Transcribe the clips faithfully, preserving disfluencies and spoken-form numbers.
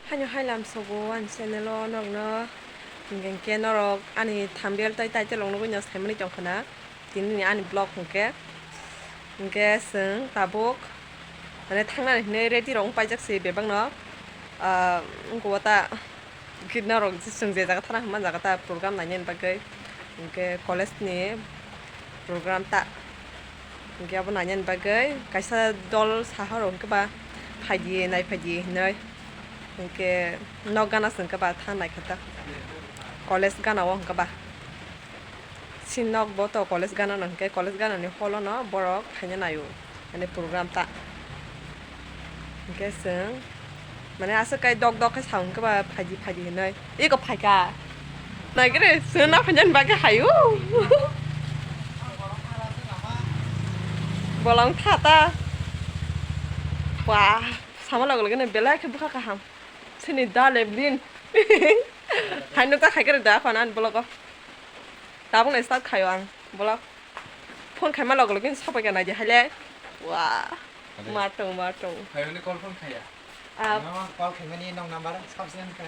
Haino hai lam sogo ani channel o norokno, hinkhe norok ani thumbnail tei title rok nugwi no saimani tongkha na tini ni ani vlog hinkhe, hinkhe chwng tabuk mane thangnani hinwi ready rok wng paijak se bebak no, ah, wngkha o ta. Khe norok chwng je jaga thana hwnba jaga ta program nainani bagwi, hinkhe college ni program ta, hinkhe abo nainani bagwi kaisa dol saha rok hinkhe ba phaidi nai phaidi hinwi, hinkhe nok gana se hinkhe ba thangnai khe ta college gana o hinkhe ba. Chini nok bo to college gana no hinkhe college gana ni hall o no borok phaina naio, mane program ta. Hinkhe chwng mane aswk kai dok dok khe sao hinkhe ba phaidi phaidi hinwi eko phaikha. Naikhe re chwng na phainani bagwi haio. Bolong tha ta. Wah, sama logo logo no belai khe bwkha kaham. Chini da le blin. Haino ta khaikhe re da phana ani vlog o. Tabukno start khaio ang vlog. Phone khaima logo logo ni sapai ka naidi haile. Wah. Ade. Matong, matong. Phaioni call phone khaya. Ah. No, call khaimani nong number sab change kha.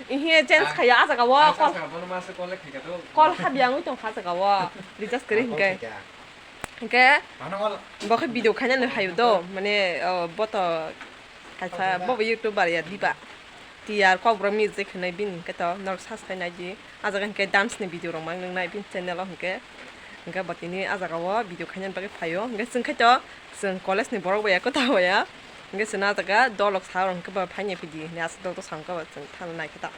Ihi change Ah. khaya, ah jaga o Ah, call. sab, bono masa call khaika to. Call habi ang tong kha jaga o. Recharge kari Ah, call hinkhe. khaika. Hinkhe. Mano call. Bo khe video khaina no hayo do. Mane, oh, bo to Kaisa bobo YouTuber ya diba. T R Kokborok Music hinwi bini hinkhe to norok subscribe nai di. Ah jaga hinkhe dance ni video rok mang nung nai bini channel o hinkhe. Hinkhe bo tini ah jaga o video khaina bagwi phaio. Hinkhe chwng khai to chwng college ni borok bai ya kwtal bai ya. Hinkhe chwng ah jaga dolok sa rok hinkhe bo phaini phi di hinwi aswk dol to sa hinkhe bo chwng thang nai khe ta.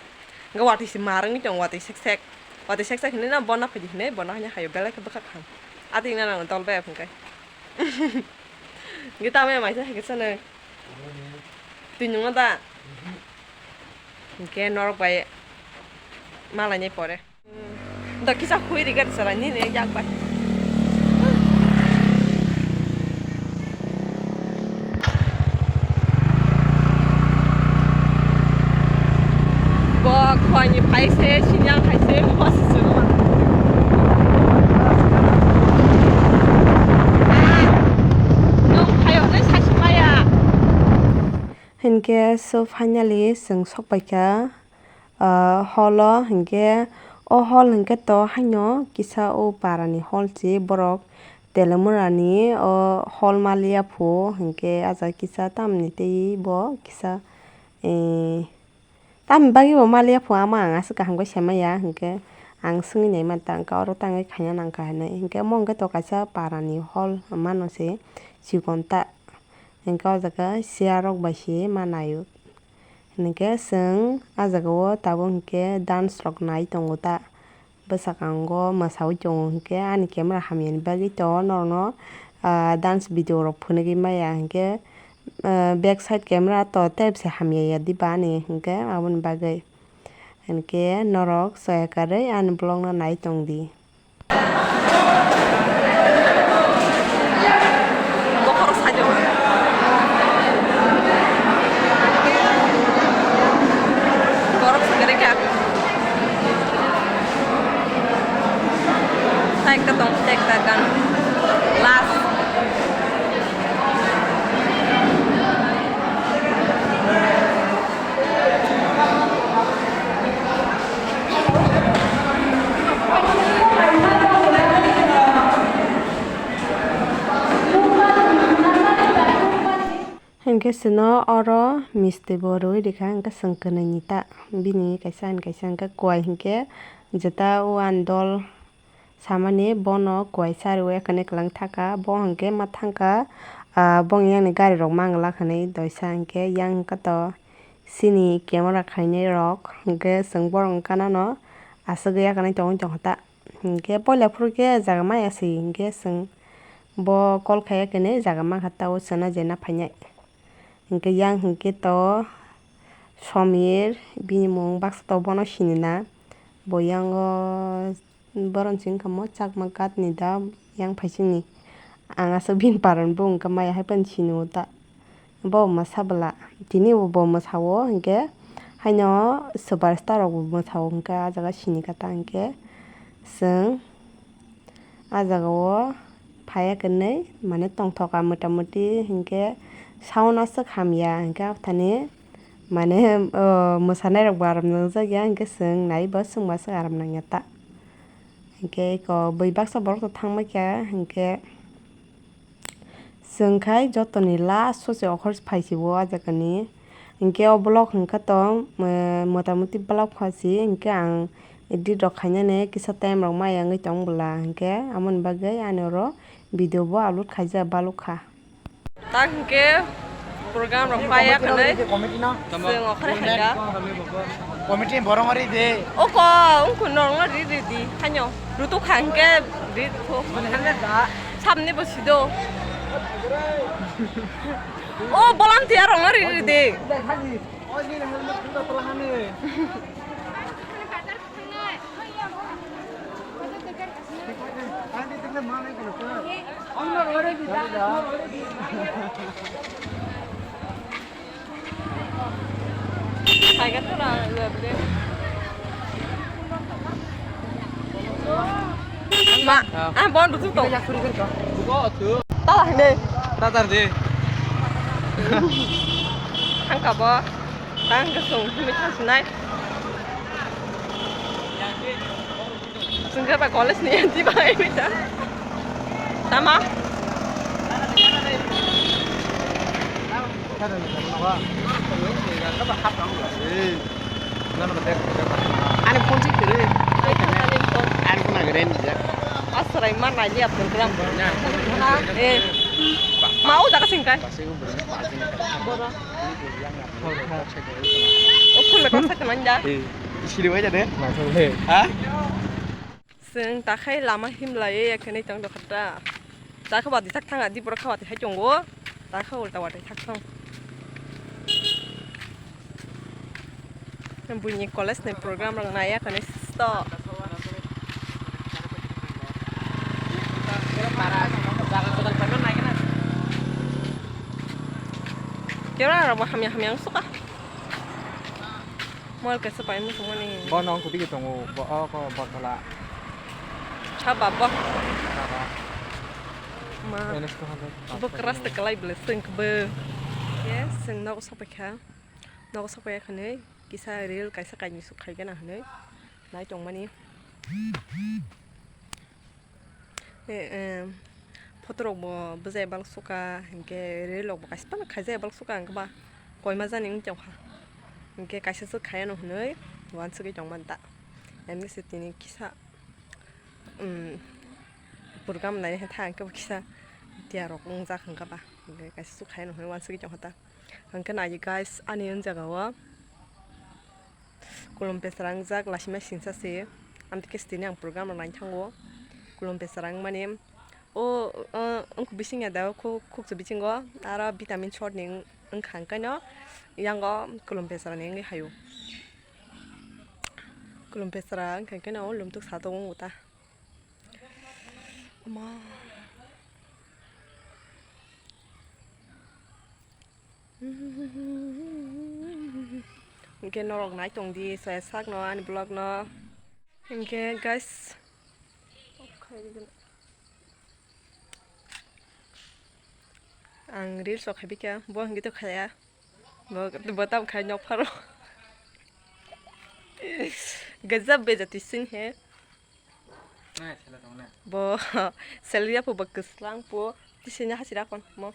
Hinkhe watwi se ma rwngwi tongo watwi sek sek. Watwi sek sek hinwi no bo no phi di hinwi bo no haino haio belai khe bwkha kaham. Atwi no nang dol bai ya hinkhe. Hinkhe tamo ya maisa hai khe sanai. Twi nungno da? Hinkhe norok bai malainai pore. Da kisa hui ri gari salai nini yak bai. Bo khwani phai se, sinyang phai se, bo se se bo. Nwng phaio hwnwi sachi maya. Hinkhe so finally chwng sok paikha, ah, hall o, hinkhe o hall hinkhe to haino kisa o para ni hall se borok Telemura ni o hall maliya phu hinkhe ah jaga kisa tamni tei bo kisa, eh, Tamni bagwi bo maliya phu ama ang aswk kaham khe sai maya hinkhe ang swngwi nai manta hinkhe oro tangwi khaina nangkha hinwi hinkhe omo hinkhe to kaisa para ni hall mano se chikon ta hinkhe o jaga chair rok bai se ma naio hinkhe chwng ah jaga o tabuk hinkhe dance rok nai tongo ta. Bwskango mwsawi tongo hinkhe ani camera hamyani bagwi to norokno, ah, dance video rok phunugwi maya hinkhe, ah, back side camera to tei se hamya ya diba ani hinkhe aboni bagwi hinkhe norok soya karwi ani vlog no nai tongdi. Bokhorok side o. Borok se kwrwi kha. Tei ekta tong, tei ekta gan. Last. Hinkhe chwngno oro misti bo rwui rikha, hinkhe chwng kwnwi ni ta bini kaisa ani kaisa hinkhe kuai hinkhe jeta o ani dol samani bono kuai sa rwui ekani kwlwng thaka, bo hinkhe ma thangkha, ah, bongni yakni gari rok manglak hinwi doisa hinkhe yang wngkha to chini camera khainai rok hinkhe chwng borok wngkha nano aswk yakni tongwi tongkha ta. Hinkhe puila phuru khe jaga maya se hinkhe chwng bo call khaiya khe nai jaga mankha ta o chwna jena phainai. Hinkhe yang hinkhe to Somir bini mung baksa to bono sinina bo yang o boroni se wngkha mo Chakma Gat ni da yang phaising ni ang aswk bini paran bo wngkha maya hai phano sini o ta. Bo mwsa bwla tini bo mwsa o hinkhe haino superstar rok bo mwsa o hinkhe ah jaga sini kha ta hinkhe chwng ah jaga o phaiya khe nai mane tongthoka mota moti hinkhe sound aswk hamya hinkhe aphani Mane, o, mwsanairokbo aram nangjak ya, hinkhe chwng naibo chwngma se aram nangya ta. Hinkhe eko bui baksa borok to thangbai kha, hinkhe chwng khai jotoni last o se okhor phai si bo ah jagani. Hinkhe o vlog hinkhe to, eh, mota moti vlog pha si, hinkhe ang edit rok khainani kisa time rok maya wngwi tong bwla, hinkhe amoni bagwi ani oro video bo upload khaijak balok kha. Tak hwnkhe program rok paiya khwnwi chwng okhorwi khaikha. Committee ni borok ri de. Oko wngkhu norokno ri ri di haino. Rutuk kha hwnkhe ri rwkhu. Sabni bo sido. O volunteer rokno ri ri di. Ma, ah, bon, butuh tong. Tala hine. Tatar de. Hangka bo. Tang ke sung, himi thang sinai. Sungkhe ba college ni anti ba ini ta. Tama. Ani phone sih kiri. Ani phone agak ini aja. Asrai mana aja Abdul Kalam. Eh. Mau tak singkai. Bora. Ukul le kok sakit manja. Eh, sini aja deh. Langsung deh. Hah? Seng takhai lama himlai ya kene tong dokhata. Takha wati thak thang adi borok kha wati hai tongo. Takha ulta wati thak thang. Buini college ni program rok naya kane sto. Kera rok bo hamya hamya wngsuka. Mol kaisa pai muchungmani. Bo nong kutigi tongo, bo o ko botala. Chaba bo. Baba. Ma. Enes ko hande. Bo keras te kelai bele seng kebe. Yes, seng nogo sopai kha. Nogo sopai khanai kisa reel kaisa kaini suk khai gana hinui nai tongmani. Eh, eh, photo rok bo bwjai balok suka, hinkhe reel rok bo kaisa phano khaijai balok suka, hinkhe ba koima jani wng tongkha. Hinkhe kaisa swk khaiya no hinui uansugui tongmani ta. Emni se tini kisa, um, program nai tha, hinkhe bo kisa tiya rok wngjak hinkhe ba. Hinkhe kaisa swk khaiya no hinui uansugui tongkha ta. Hinkhe nai guys, ani wng jaga o. Kulum pesra wngjak, lasima singsa se. Amtwi khe tini ang program rok naina thango. Kulum pesra wngmani o, o, wngkuk bising ya da, khu-, khukchu bisingo aro vitamin short ni wng-, wngkha, hwnkhe no yango kulum pesra ni wngwi haio. Kulum pesra wngkha, hwnkhe no lumtuk satok wngo ta. Ama. Hinkhe norok nai tong di, saya sak no ani vlog no. Hinkhe guys, ang reels rok khai bikha, bo hinkhe to khaya, bo, bo tam khai nok pharo. Gajab bejati sin he. Bo salary apo bo kwslang po, tisini hachira kon mo.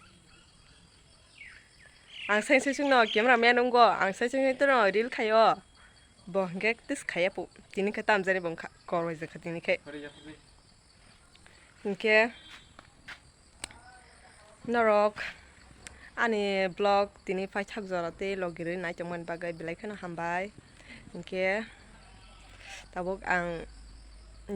Ang seng seng no camera man wngo, ang seng seng no reel khaio. Bo hwnkhe tis khaiya po, tini khe tamjani bo wngkha, kor bai jwkha tini khe. Hinkhe norok ani vlog tini paithak jora tei logirwi naitongmani bagwi belai kheno hambai. Hinkhe tabuk ang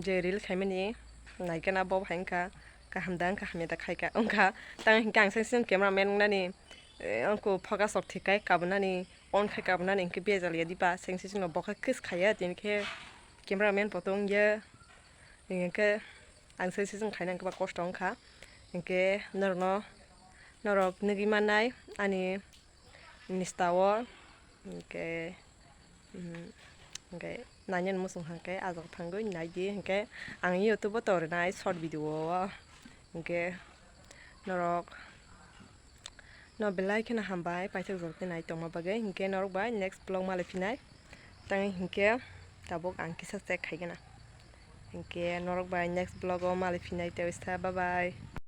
je reel khaimani naikhe na bo hai wngkha, kaham da wngkha hamya da khaikha wngkha. Tang hinkhe ang seng seng camera man wngnani, eh, angkhe focus rok thik khai kabunani, on khai kabunani hinkhe bejal ya diba seng seng no bo khe kiss khaiya tini khe camera man poto wngya. Hinkhe ang seng seng khaina hinkhe ba kosto wngkha. Hinkhe norokno, norok nugwi mannai ani Insta o, hinkhe, mm, hinkhe nainani muchung hinkhe ajak thangwi naidi, hinkhe ang YouTube o tongnai short video o, hinkhe norok No belai kheno hambai paithak jora tei nai tongma bagwi, hinkhe norok bai next vlog malai phinai. Tang hinkhe tabuk ang kisa check khaigena. Hinkhe norok bai next vlog o malai phinai, tei sa bye bye.